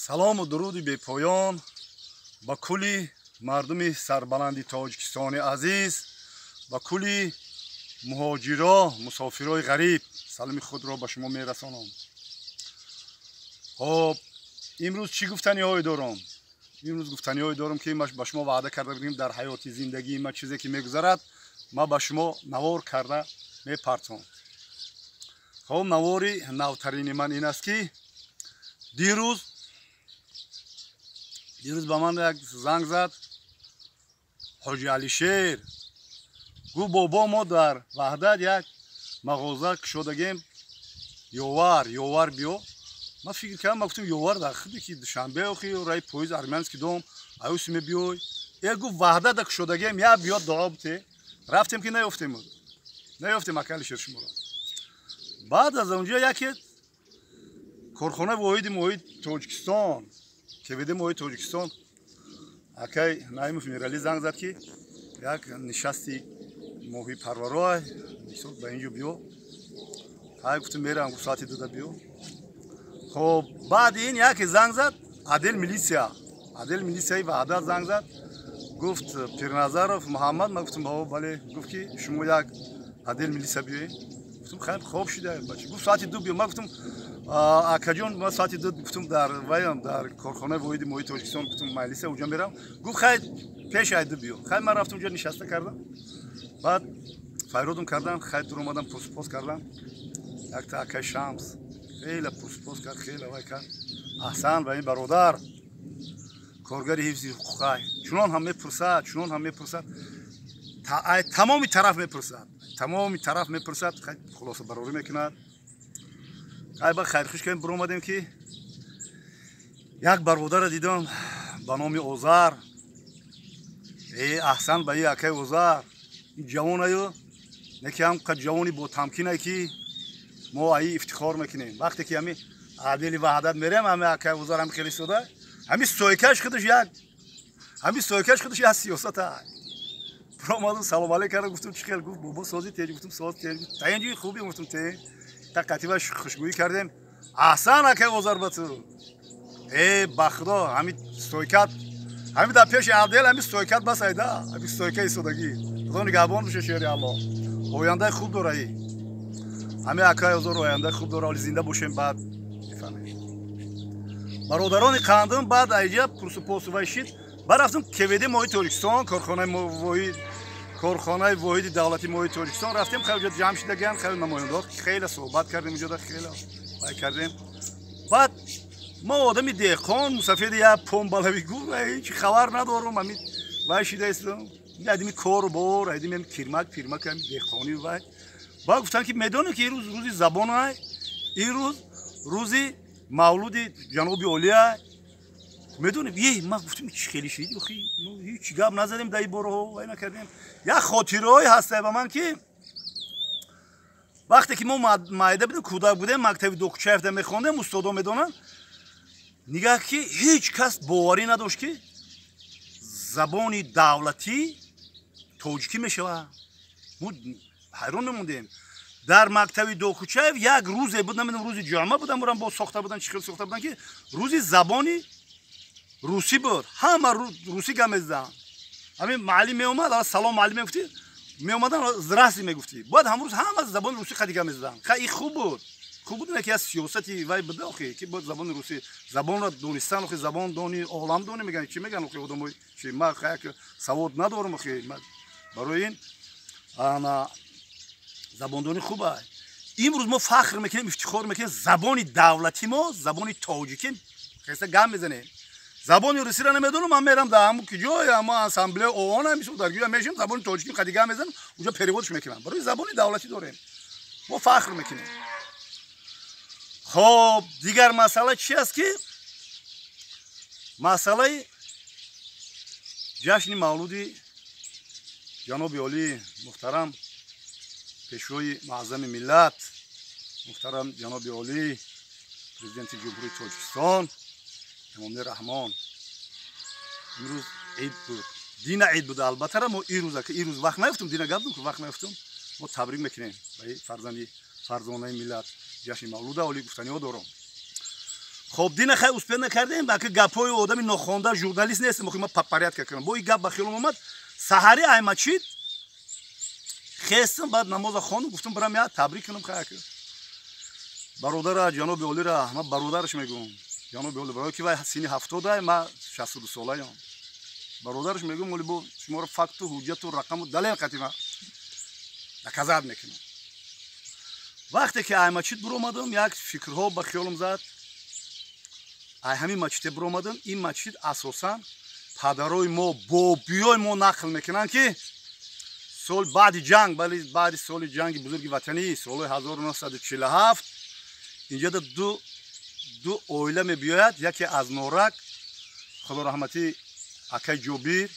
Салому дуруди бепоён ба кулли мардуми сарбаланди Тоҷикистони азиз, ба кулли муҳоҷиро, мусофирои ғариб саломи худро ба шумо мерасонам. Хоб, имрӯз чӣ гуфтаниҳое дорам? Имрӯз гуфтаниҳое дорам, ки ба шумо ваъда карда будем, дар ҳаёти зиндагии ма чизе ки мегузарад, ма ба шумо навор карда мепартом. Хоб, навори навтарини ман ин аст, ки дирӯз ба ман як занг зад Ҳоҷи Алишер. Гуфт: «Бобо, мо дар Ваҳдат як мағоза кушодагем, Ёвар, Ёвар биё». Ман фикр кардам, ман гуфтам: «Ёвар дар худе ки Душанбе, охи раи поезд Армянский дом аюси мебиёй». Э, гуфт: «Ваҳдата кушодагем, я биё, дуо бите». Рафтем, ки наёфтем, наёфтем ака Алишер шуморо. Баъд аз онҷо яке корхонаи воҳиди моҳии Тоҷикистон, КВД моҳии Тоҷикистон, акай Наимов Миралӣ занг зад, ки як нишасти моҳипарваро ба инҷо биё. Ҳай, гуфтам, мерам. Гуфт: «Соати 2-да биё». Хоб, баъди ин яке занг зад, отдел милиция, отдел милисияи Ваҳдат занг зад. Гуфт: «Пирназаров Муҳаммад?» Ман гуфтам: «Бале». Гуфт, ки шумо як отдел милиция биёед. Гуфтам: «Хайр, хоб шуда, бача». Гуфт: «Соати 2 биё». Ман гуфтам: «Акаҷон, ман соати 2, гуфтам, дар ваям, дар корхонаи воҳиди моҳии Тоҷикистон, гуфтам, милиса уҷа мерам». Гуфт: «Хай, пеш ай 2 биё». Хай, ман рафтам, уҷа нишаста кардам, баъд файродум кардам. Хай, дур омадам, пурсупос кардам. Якта акай Шамс хеле пурсупос кард, хеле вай кард. Аҳсан ба ин бародар, коргари ҳифзи ҳуқуқай. Чунон ҳам мепурсад, чунон ҳам мепурсад, тамоми тараф мепурсад, тамоми тараф мепурсад. Хулоса барорӣ мекунад. Ай, ба хайрхуш кардем, биромадем, ки як бародара дидам ба номи Озар. Э, аҳсан ба и акай Озар. Ин ҷавонаю неки ҳам ҷавони бо тамкинае, ки мо аи ифтихор мекунем. Вақте ки ҳами отдели Ваҳдат мерем, ҳами акай Озар ҳам хеле истода, ҳами стойкаш худаш як, ҳами стойкаш худаш як сиёсата. Биромадам, салом алейк кардам, гуфтам: «Чӣ хел?» Гуфт: «Бобо, сози, теҷ?» Гуфтам: «Соз, теҷ». Та инҷи хуби? Гуфтам: «Те». Та қатиба хушгӯӣ кардем. Аҳсан, акай Озар, ба ту. Э, ба худо, ҳами стойкат, ҳами дар пеши отдел ҳами стойкат бас айда, ҳами стойка истодагӣ. Худо нигаҳбон боша, шери Алло. Ояндаи хуб дораи ҳами акай Озор, ояндаи хуб дора. Оли зинда бошем, баъд мефаҳмем. Бародарони қандум, баъд айҷа пурсупосу вай шид, баъд рафтам КВД моҳии Тоҷикистон, корхонаи воҳиди давлати моҳии Тоҷикистон рафтем. Хеле ҷо ҷамъ шидагиан, хеле намояндаҳо, хеле суҳбат кардем уҷода, хеле вай кардем. Баъд ма одами деҳқон, мусафеди як помбалави гул, ҳеҷ хабар надорум. Ами вай шидаистам, адими кору бор, адими кирмак пирмак, ами деҳқонӣ вай. Баъд гуфтанд, ки медонем, ки ин рӯз рӯзи забонай, ин рӯз рӯзи мавлуди ҷаноби олия медонем. Е, ман гуфтам: «Чӣ хеле шид? Охи ҳеҷ гап назадем дар ин бораҳо, вай накардем». Як хотираҳое ҳаста ба ман, ки вақте ки мо майда будем, кӯдак будем, мактаби Докучаевда мехондем, устодо медонанд, нигаҳ, ки ҳеҷ кас боварӣ надошт, ки забони давлатӣ тоҷикӣ мешавад. Мо ҳайрон мемондем. Дар мактаби Докучаев як рӯзе буд, намедонам, рӯзи ҷумъа буд, амурам боз сохта буданд, чӣ хел сохта буданд, ки рӯзи забони русӣ буд. Ҳама русӣ гап мезаданд. Ҳамин муаллим меомад, «Салом, муаллим» мегуфтӣ, меомадан, «Здрасти» мегуфтӣ. Бояд ҳамрӯз ҳама забони русӣ қади гап мезаданд. Ха, и хуб буд, хуб буд, ки аз сиёсати вай буда, охи, ки бояд забони русӣ, забонро донистан. Охи, забон дони, олам дони, меган, чӣ меган, охи, одамои чи. Ма як савод надорам, охи. Барои ин ана забондонӣ хуб аст. Имрӯз мо фахр мекунем, ифтихор мекунем, забони давлати мо забони тоҷикӣ хеста гап мезанем. Забони русиро намедонам, ман мерам дар ҳамун ки ҷой, ама ассамблея ООН, мисол, дар ҷоя мешем, забони тоҷикӣ қади гап мезанам, уҷо переводш мекунам. Барои забони давлатӣ дорем, мо фахр мекунем. Хоб, дигар масъала чи аст, ки масъалаи ҷашни мавлуди ҷаноби олии муҳтарам, пешвои муаззами миллат, муҳтарам ҷаноби олӣ, президенти Ҷумҳурии Тоҷикистон Эмомалӣ Раҳмон. Имрӯз ид буд, дина ид буда. Албаттара, мо ирӯз, ирӯз вақт наёфтум, дина гап вақт наёфтум. Мо табрик мекунем ба фарзанди фарзонаи миллат ҷашни мавлуда. Оли гуфтаниҳо дорам. Хоб, дина хай успел накардем, баки гапҳои одами нохонда, журналист нестем, охи ма порядка кунам. Бо и гап ба хиёлам омад, саҳари ай мачид хестам, баъд намоза хондам, гуфтам, бирам я табрик кунам хай бародара, ҷаноби олира. Ман бародараш мегӯм, ҷаноби оли, барои ки вай сини 70-ай, ма 62 солаям. Бародараш мегӯм, оли бо шуморо факту ҳуҷҷату рақаму далел қатима доказать мекунам. Вақте ки ай мачид биромадам, як фикрҳо ба хиёлам зад. Ай ҳамин мачиде биромадам. Ин мачид асосан падарои мо, бобиёи мо нақл мекунанд, ки сол баъди ҷанг, бале, баъди соли ҷанги бузурги ватанӣ, солҳои 1947, инҷода ду оила мебиёяд. Яке аз Норак, худо раҳматӣ, акай Ҷобир,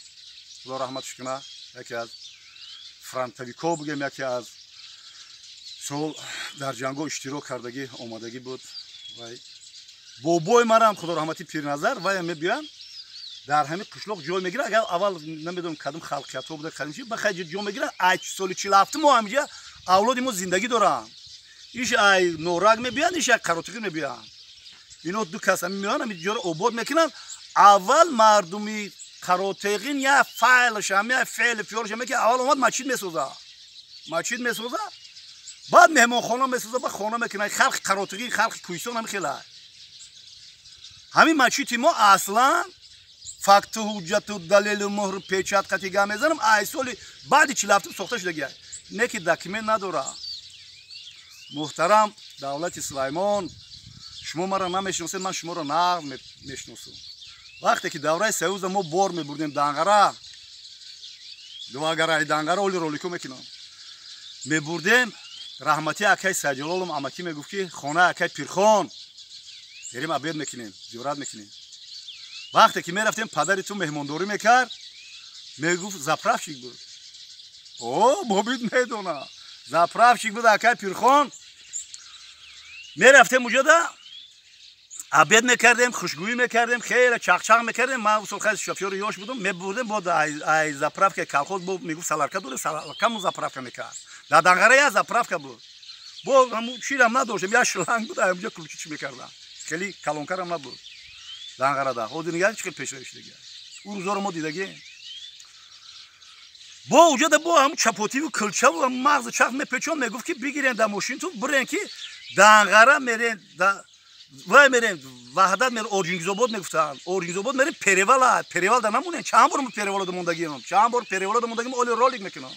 худо раҳматш куна, яке аз фронтовик о бугем, яке аз сол дар ҷангҳо иштирок кардагӣ омадагӣ буд. Вай бобои марам, худо раҳматӣ, Пирназар, вая мебиёянд, дар ҳамин қишлоқ ҷой мегирад. Агар аввал намедонам кадом халқиятҳо буда, кадом чи, бахай ҷо мегирад. Ай соли 47 мо ҳамиҷа авлоди мо зиндагӣ доранд. Иш ай Норак мебиёянд, иш ай Қаротиғӣ мебиёянд. Ино ду кас ҳами меоянд, ҳами ҷоро обод мекунанд. Аввал мардуми Қаротеғин я файлаш ҳами, я феъли фиёрш ҳаме, ки аввал омад, мачид месоза, мачид месоза, баъд меҳмонхона месоза, баъд хона мекунад. Халқи Қаротиғӣ, халқи Кӯҳистон ҳами хела. Ҳамин мачиди мо аслан, факту ҳуҷҷату далелу муҳру печать қати гап мезанам, ай соли баъди 47-ум сохта шудагия, не ки документ надора. Муҳтарам давлати Сулаймон, шумо маро намешиносед, ман шуморо нағз мешиносам. Вақте ки давраи Союза мо бор мебурдем Данғара, дуагараи Данғара, оли ролико мекунам, мебурдем, раҳмати акай Сайҷалолам амакӣ мегуфт, ки хонаи акай Пирхон мерем, обед мекунем, зиёрат мекунем. Вақте ки мерафтем, падари ту меҳмондорӣ мекард, мегуфт, заправщик буд, о бобид медона, заправщик буд акай Пирхон. Мерафтем уҷода, обед мекардем, хушгӯӣ мекардем, хеле чақчақ мекардем. Ман усол хеле шофёри ёш будум. Мебурдем бо ай заправка колхоз, бо мегуфт, солярка дорем, солярка му заправка мекард. Дар Данғара як заправка буд, бо чирам надоштем, як шланг буд, ай унҷа ключи чӣ мекардам, хеле колонка рам набуд Данғарада. Ҳозир нигаҳ, чӣ хел пешравӣ шудагия. Ӯ рӯзоро мо дидагем. Бо уҷода бо ҳамун чапотиву килчаву мағзи чарх мепечон, мегуфт, ки бигирен дар мошинту, бирен, ки Данғара мерен, вай мерем, Ваҳдат мерем, Орҷунгизобод мегуфтанд, Орҷунгизобод мерем, перевала, перевал да намонем. Чанд бор мо перевалода мондагиам, чанд бор перевалода мондагиам, оли ролик мекунам.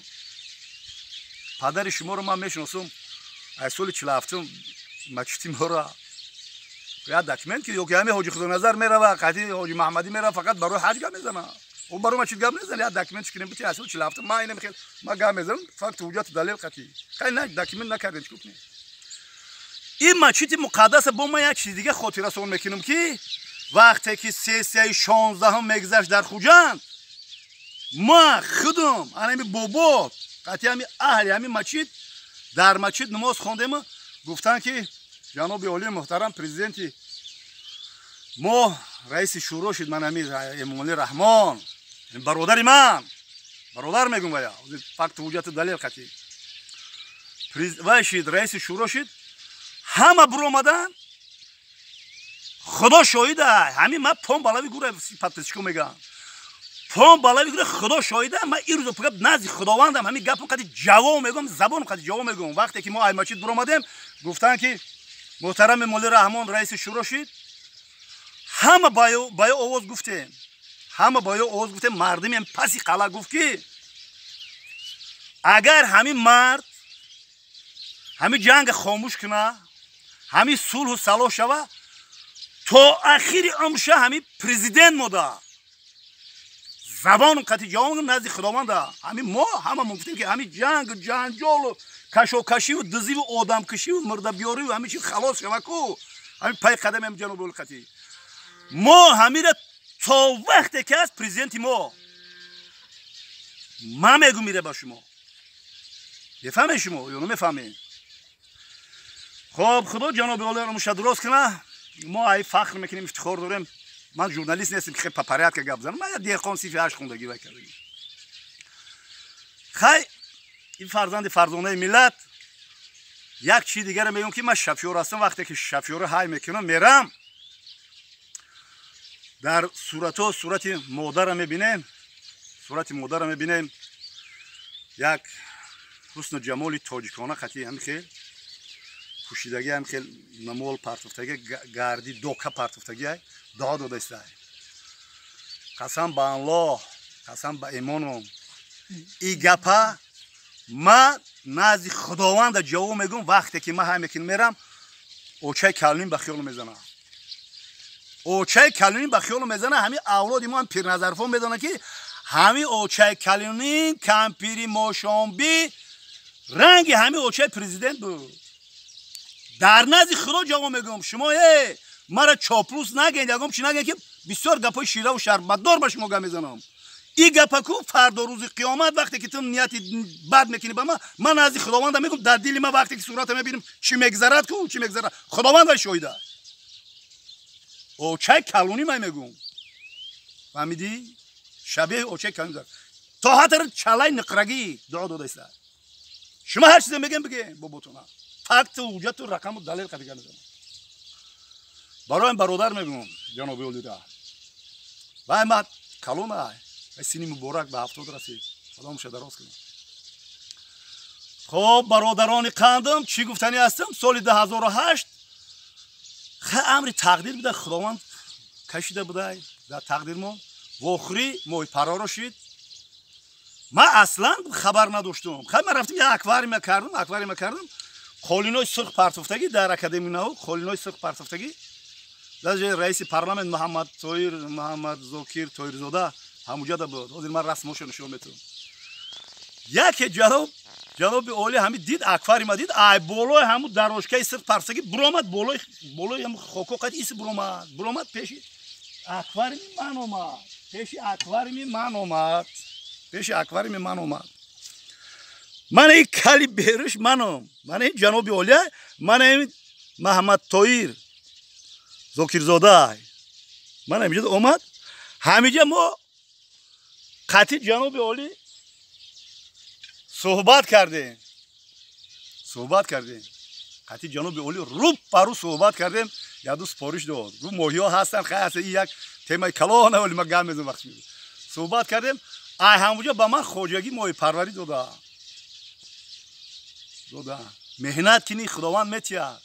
Падари шуморо ман мешиносам. Аз соли 47-ум мачити моро як документ ки ё ки ҳами ҳоҷи Худоназар мерава, қати ҳоҷи Маҳмадӣ мерава, фақат барои ҳаҷ гап мезана, ӯ барои мачид гап мезана. Як документ кунем бити. Аз соли 47-ум ман инам хел ман гап мезанам, факт, ҳуҷҷату далел қати. Хай, на документ накардем, чӣ кунем? Ин мачиди муқаддаса бо ман як чизи дига хотирасон мекунам, ки вақте ки сессияи 16-ум мегузашт дар Хуҷанд, ма худум, анами бобо қати ҳами аҳли ҳами мачид дар мачид намоз хондему гуфтанд, ки ҷаноби олии муҳтарам президенти мо, раиси шӯро шуд, ман ҳами Эмомалӣ Раҳмон, бародари ман, бародар мегум, вая факту ҳуҷҷату далел қати вай шид, раиси шӯро шид, ҳама биромаданд. Худо шоҳида, ҳамин ман пом балави гура, подписчик о мегӯям, пом балави гура, худо шоҳида, ман ин рӯзо пага назди худовандам ҳамин гапам қади ҷавоб мегӯям, забонам қади ҷавоб мегӯям. Вақте ки мо ай мачид биромадем, гуфтанд, ки муҳтарам Эмомалӣ Раҳмон раиси шӯро шид, ҳама ба ё овоз гуфтем, ҳама ба ё овоз гуфтем. Мардуми паси қала гуфт, ки агар ҳамин мард ҳамин ҷанга хомӯш куна, ҳамин сулҳу салоҳ шава, то ахири умрша ҳамин президент мода. Забону қати ҷавоб назди худованда. Ҳамин мо ҳамамон гуфтем, ки ҳамин ҷангу ҷанҷолу кашокашиву дузиву одамкушиву мурдабиёриву ҳамин чи халос шава ку, ҳамин пай қадами ҳамин ҷаноби олиқатӣ мо ҳамира то вақте ки аст президенти мо. Ман мегум мира ба шумо, мефаҳмед шумо ё намефаҳмед? Хоб, худо ҷаноби олиро мушаддурост куна. Мо ай фахр мекунем, ифтихор дорем. Ман журналист нестем, ки хел по порядка гап занам. Ман як деҳқон, синфи ҳашт хондагӣ вай кардагӣ. Хай, ин фарзанди фарзонаи миллат. Як чизи дигаре мегӯям, ки ман шофёр ҳастам. Вақте ки шофёра ҳай мекунам, мерам. Дар суратҳо сурати модарро мебинем, сурати модарро мебинем, як ҳусну ҷамоли тоҷикона қатӣ ҳами хел пӯшидаги, ҳами хел намол партофтаги, гарди дока партофтаги, дуо додаистай. Қасам ба Аллоҳ, қасам ба имоном, и гапа ма назди Худованда ҷавоб мегӯм. Вақте ки ма ҳаме ки мерам, очаи калоним ба хиёлу мезана, очаи калоним ба хиёлу мезана. Ҳами авлоди мо ҳам пирназарфо медонад, ки ҳами очаи калоним кампири мошонбӣ ранги ҳами очаи президент буд. Дар назди Худо ҷавоб мегӯм. Шумо э мара чоплус нагӯед, ягон чи нагӯед, ки бисёр гапҳои шираву шарбатдор ба шумо гап мезанам. И гапаку фардо рӯзи қиёмат, вақте ки ту нияти бад мекунӣ ба ман, ман назди Худованда мегӯм. Дар дили ман вақте ки сурата мебинам, чӣ мегзарад ку, чӣ мегзарад, Худованд вай шоҳида. Очаи калонӣ ман мегӯм, фаҳмидӣ? Шабеҳи очаи калонӣ то ҳатар чалаи ниқрагӣ дуо додаиста. Шумо ҳар чизе мегем, бигем, боботона факту ҳуҷҷату рақаму далел қадига мезанам. Бароям бародар мегӯм, ҷаноби олира, вай ма калонай, сини муборак ба 70 расид, Худо дароз кунад. Хоб, бародарони қандам, чӣ гуфтанӣ ҳастам? Соли 2008 амри тақдир буда, Худованд кашида будай дар тақдирмон, вохӯрӣ моҳипарроро шид. Ман аслан хабар надоштум. Хай, ман рафтим, як аквариума кардам, аквариума кардам, қолинои сурх партофтагӣ дар Академияи наук, қолинои сурх партофтагӣ. Даже раиси парламент Муҳаммад Тоир, Муҳаммад Зокир Тоирзода ҳамуҷада буд. Ҳозир ман расмошо нишон метавам. Яке ҷаноби олӣ ҳами дид, аквариума дид, ай болои ҳаму дарошкаи сирх партофтагӣ буромад, болои ҳаму хоко қад иси буромад, буромад, пеши аквариуми ман омад, пеши аквариуми ман омад, пеши аквариуми ман омад. Мана и кали беруш маном, мана ин ҷаноби олия, мана ин Маҳаммад Тоир Зокирзода, мана ҳамиҷа омад. Ҳамиҷа мо қатъи ҷаноби олӣ суҳбат кардем, суҳбат кардем қатъи ҷаноби олӣ, рӯ ба рӯ суҳбат кардем. Яду супориш дод, гуфт, моҳиҳо ҳастанд. Хай, ҳаста, и як темаи калона, вале ма гап мезанам. Вақт суҳбат кардем, ай ҳамуҷа ба ман хоҷагӣ моҳипарварӣ дода. Меҳнат кини, Худованд метиҳад.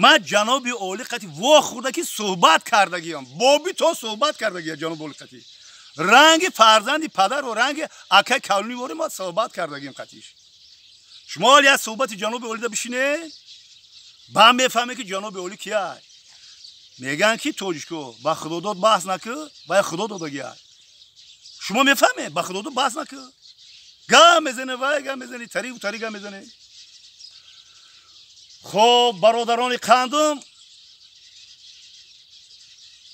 Ман ҷаноби олӣ қатӣ вохӯрда ки суҳбат кардагиам, боби то суҳбат кардагия ҷаноби олӣ қатӣ, ранги фарзанди падару ранги акай калони вори ма суҳбат кардагиам қатиш. Шумо ҳол як суҳбати ҷаноби олида бишинед, ба мефаҳме, ки ҷаноби олӣ кияй. Мегӯянд, ки тоҷико ба Худодод баҳс накӣ, вай Худо додагиай. Шумо мефаҳмед? Ба Худодод баҳс накӣ, гап мезане, вай гап мезане, таригу тари гап мезане. Хоб, бародарони қандум,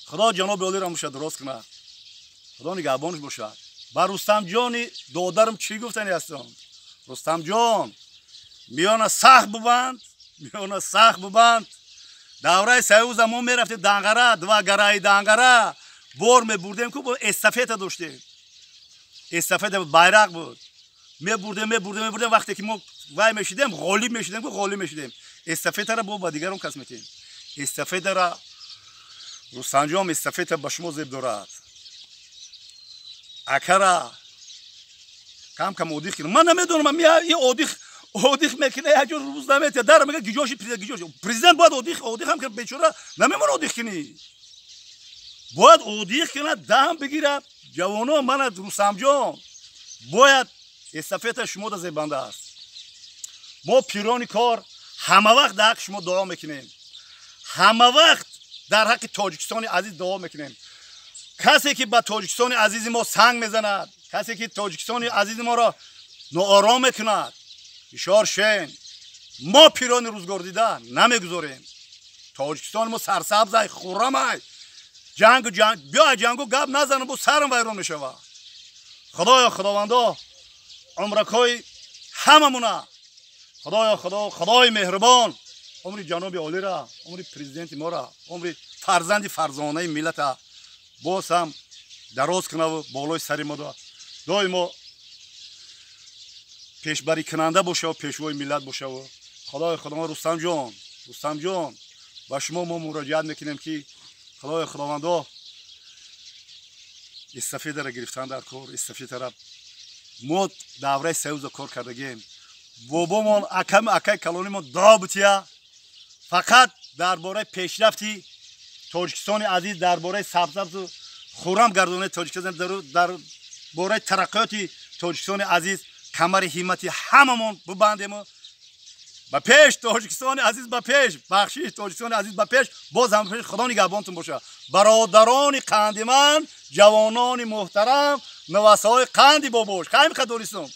Худо ҷаноби олиро муша дурост кунад, Худо нигаҳбонаш бошад. Ба Рустамҷони додарам чӣ гуфтани ҳастам? Рустамҷон, миёна сахт бубанд, миёна сахт бубанд. Давраи Союза мо мерафтем Данғара, два гараи Данғара бор мебурдем ку, эстафета доштем, эстафета байрақ буд, мебурдем, мебурдем, мебурдем. Вақте ки мо вай мешидем, ғолиб мешидем ку, ғолиб мешидем, эстафетара бо ба дигарон кас метем. Эстафетара, Рустамҷон, эстафета ба шумо зеб дорад. Акара кам кам отдых кунам. Ман намедонам, и отдых мекуна, як ҷо рӯз наметия дар мега, гиҷоши президент, гиҷоши президент бояд отдых ҳам кунад. Бечора намемона отдых кунӣ, бояд отдых кунад, дам бигирад. Ҷавоно, мана Рустамҷон, бояд эстафета шумо да зебанда аст. Мо пирони кор ҳама вақт дар ҳаққи шумо дуо мекунем, ҳама вақт дар ҳаққи Тоҷикистони азиз дуо мекунем. Касе ки ба Тоҷикистони азизи мо санг мезанад, касе ки Тоҷикистони азизи моро ноором мекунад, ҳушёр шен, мо пирони рӯзгордида намегузорем. Тоҷикистони мо сарсабзай, хуррамай. Ҷангу ҷанг биё, ҷангу гап назанам, бо сарам вайрон мешавад. Худоё, Худовандо, умракҳои ҳамамуна, Худоё, Худо, Худои меҳрубон, умри ҷаноби олира, умри президенти мора, умри фарзанди фарзонаи миллата боз ҳам дароз кунаву болои сари мо доимо пешбарикунанда бошаву пешвои миллат бошаву. Худои Худованд, Рустамҷон, Рустамҷон, ба шумо мо муроҷиат мекунем, ки Худои Худовандо. Эстафетара гирифтан дар кор. Эстафетара мо давраи Союза кор кардагем. Бобомон, акам, акай калонимон дуо бутия. Фақат дар бораи пешрафти Тоҷикистони азиз, дар бораи сабзабзу хуррам гардонаи Тоҷикистон, дар бораи тараққиёти Тоҷикистони азиз камари ҳиммати ҳамамон бибандему ба пеш, Тоҷикистони азиз, ба пеш! Бахшиш, Тоҷикистони азиз, ба пеш! Боз ҳам пеш! Худо нигаҳбонтон боша, бародарони қанди ман, ҷавонони муҳтарам, навасаҳои қанди бобош. Хайм қадорисум.